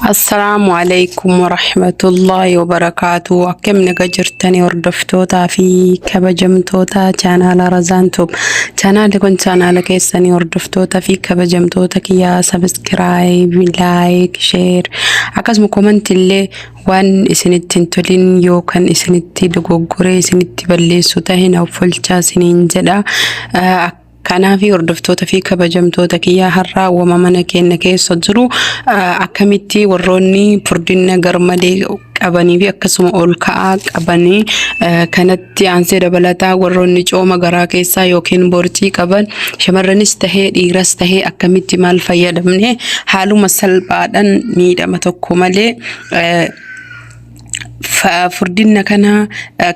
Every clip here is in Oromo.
Assalaamu alaikum warahmatullahi wabarakaatu. Akkam naga jirtanii hordoftootaa fi kabajamtoota chaanaala Razaan Tube. Chaanaalli kun chaanaala keessanii hordoftootaa fi kabajamtoota kiyyaa sabiskiraayib, laayik, sheer akkasuma komanti illee waan isinitti hin tolin yookaan isinitti dogoggoree isinitti balleessu tahe na offolchaa isiniin jedha. Kanaaf hordoftoota fi kabajamtoota kiyyaa har'aa uumama mana keenya keessa jiru akkamitti warroonni furdina garmalee qabanii fi akkasuma ol ka'aa qabanii kanatti aansee dabalataa warroonni cooma garaa keessaa yookiin borcii qaban shamarranis tahee dhiiras tahee akkamitti maal fayyadamne haaluma salphaadhaan miidhama tokko malee furdinna kana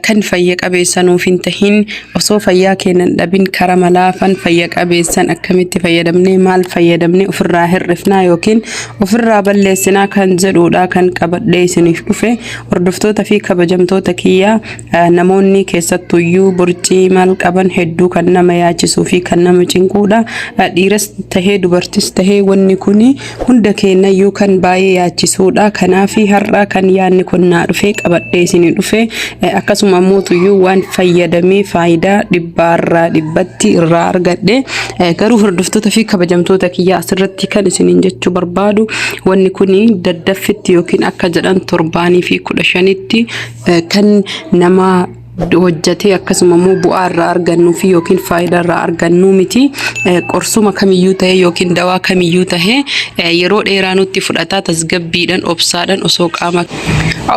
kan fayya qabeessa nuuf hin tahin osoo fayyaa keenya hin dhabin kara malaafan fayya qabeessan akkamitti fayyadamnee maal fayyadamnee ofirraa hir'ifnaa yookiin ofirraa balleessinaa kan jedhudha kan qabadhee isiniif dhufe. Hordoftoota fi kabajamtoota kiyyaa, namoonni keessattuyyuu borcii maal qaban hedduu kan nama yaachisuu fi kan nama cinquudha. Dhiiras tahee dubartis tahee wanni kuni hunda keenyayyuu kan baay'ee yaachisuudha. Kanaaf har'a kan yaadni kun naa dhufee qabadhee isinii dhufe, akkasuma mootuyyuu waan fayyadamee faayidaa dhibbaarraa dhibbatti irraa argadhe. Garuu hordoftoota fi kabajamtoota kiyyaa, asirratti kan isiniin jechuu barbaadu, wanni kun daddaffitti yookiin akka jedhan torbaanii fi 15tti kan nama hojjatee akkasuma immoo bu'aa irraa argannuu fi yookiin faayidaa irraa argannuu miti. Qorsuma kamiyyuu ta'e yookiin dawaa kamiyyuu ta'e yeroo dheeraa nutti fudhataa. Tasgabbiidhaan, obsaadhaan, osoo qaama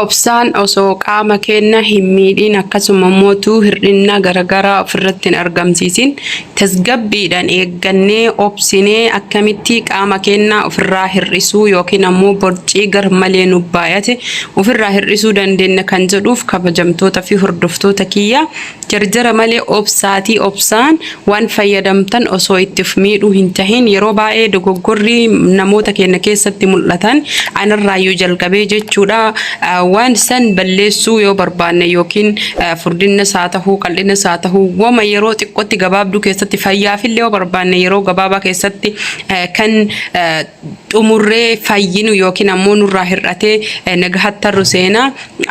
obsaan osoo qaama keenya hin miidhin, akkasuma mootuu hir'ina garaagaraa ofirratti hin argamsiisin, tasgabbiidhaan eeggannee obsinee akkamitti qaama keenya ofirraa hir'isuu yookiin ammoo borcii gar malee nu baay'ate ofirraa hir'isuu dandeenya kan jedhuuf, kabajamtoota fi hordoftoota kiyya, jarjara malee obsaatii obsaan waan fayyadamtan osoo itti of miidhuu hin tahin. Yeroo baay'ee dogoggorri namoota keenya keessatti mul'atan anarraayyuu jalqabee jechuudha. Waan san balleessuu yoo barbaanne yookiin furdinnas haa ta'uu, qal'inas haa ta'uu, wama yeroo xiqqootti gabaabduu keessatti fayyaafillee yoo barbaanne yeroo gabaabaa keessatti kan xumurree fayyinu yookiin ammoo nurraa hir'atee nagahattarru seenaa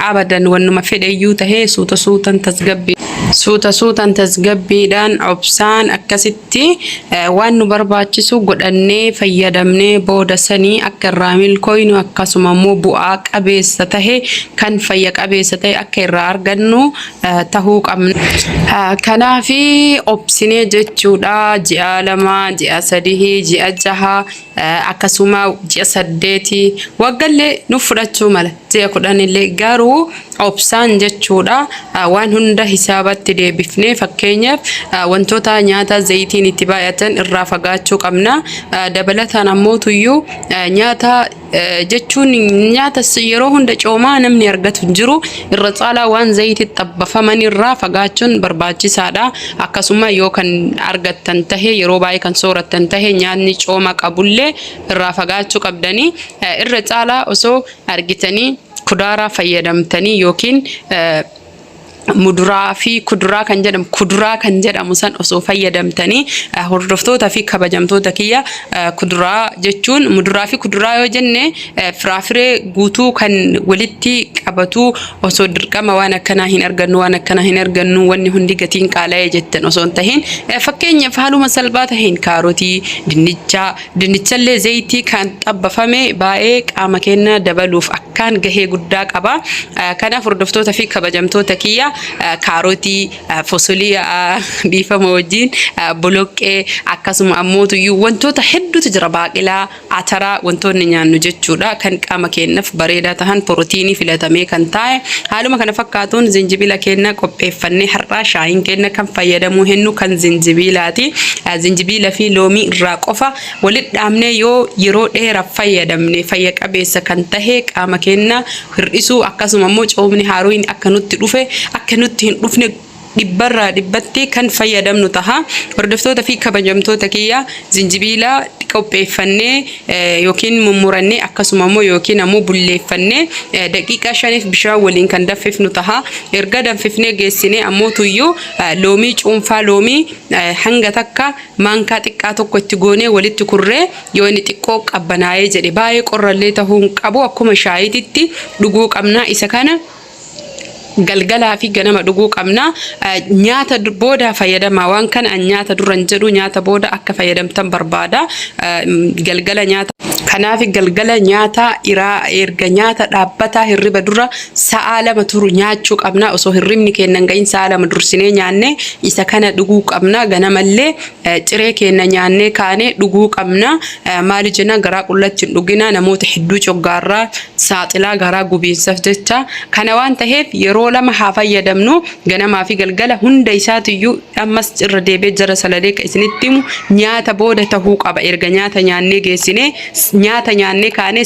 abadan. Wannuma fedheyyuu tahee suuta suutan tasgabbii suuta suutan tasgabbiidhaan obsaan akkasitti waan nu barbaachisu godhannee fayyadamnee booda sanii akka irraa milkooynu, akkasuma immoo bu'aa qabeessa tahe kan fayya qabeessa tahe akka irraa argannu tahuu qabna. Kanaafi obsinee jechuudha ji'a 2, ji'a 3, ji'a 6, akkasuma ji'a 8, waggallee nuuf fudhachuu mala, ji'a 10illee, garuu obsaan jechuudha. Waan hunda hisaabatti deebifnee, fakkeenyaaf wantoota nyaata zayitiin itti baay'atan irraa fagaachuu qabna. Dabalataan ammoo tuyyuu nyaata jechuun nyaata yeroo hunda coomaa namni argatu hin jiru. Irra caalaa waan zayitii xabbafaman irraa fagaachuun barbaachisaadha. Akkasuma yoo kan argattan tahe, yeroo baay'ee kan soorattan tahe, nyaanni cooma qabullee irraa fagaachuu qabdanii. Irra caalaa osoo argitanii kudaaraa fayyadamtanii yookiin muduraa fi kuduraa kan jedhamu, kuduraa kan jedhamu san osoo fayyadamtanii. Hordoftoota fi kabajamtoota kiyya, kuduraa jechuun, muduraa fi kuduraa yoo jenne, firaafiree guutuu kan walitti qabatu. Osoo dirqama waan akkanaa hin argannu, waan akkanaa hin argannu, wanni hundi gatiin qaala'ee jettan osoo hin tahin, fakkeenyaaf haaluma salphaa taheen kaarotii, dinnichaa, dinnichallee zayitii kan xabbafame baay'ee qaama keenya dabaluuf akkaan gahee guddaa qaba. Kanaaf hordoftoota fi kabajamtoota kiyya, kaarotii, fosolii, dhiifama wajjin, boloqqee, akkasuma ammootuyyuu wantoota hedduutu jira, baaqilaa, ataraa, wantoonni nyaannu jechuudha kan qaama keenyaaf bareedaa tahan, pirootiinii filatamee kan taa'e. Haaluma kana fakkaatuun zinjibila keenya qopheeffannee har'aa shaayiin keenya kan fayyadamuu hennu kan zinjibilaati. Zinjibila fi loomii irraa qofa walitti dhaabnee yoo yeroo dheeraaf fayyadamne fayya qabeessa kan tahe qaama keenya hir'isuu, akkasuma immoo coomni haaroon akka nutti dhufe akka nutti hin dhufne. Dhibbarraa dhibbatti kan fayyadamnu taha. Hordoftoota fi kabajamtoota kiyya, zinjibiila qopheeffannee yookiin mummurannee, akkasuma immoo yookiin ammoo bulleeffannee daqiiqaa 5f bishaan waliin kan danfifnu taha. Erga danfifnee geessinee ammoo tuyyuu loomii, cuunfaa loomii hanga takka maankaa xiqqaa tokko itti goonee walitti kurree, yoo inni xiqqoo qabbanaa'ee jedhe, baay'ee qorrallee tahuu hin qabu, akkuma shaayiititti dhuguu qabna. Isa kana galgalaa fi ganama dhuguu qabna. Nyaata booda fayyadamaa waan kana. Nyaata duran jedhu, nyaata booda akka fayyadamtan barbaada. Galgala nyaata. Kanaaf galgala nyaata iraa erga nyaata dhaabbataa hirriba dura sa'aa 2 turu nyaachuu qabna. Osoo hirribni keenya hin gahin sa'a 2 dursinee nyaanne isa kana dhuguu qabna. Ganamallee ciree keenya nyaannee kaanee dhuguu qabna. Maali jenna, garaa qullatti hin dhugina, namoota hedduu coggaarraa saaxilaa garaa gubiinsaaf jecha. Kana waan ta'eef yeroo lama haa fayyadamnu, ganamaa fi galgala. Hunda isaatiyyuu ammas irra deebi'ee jara salalee kan isinitti himu, nyaata booda tahuu qaba. Erga nyaata nyaannee geessinee, nyaata nyaannee kaanee.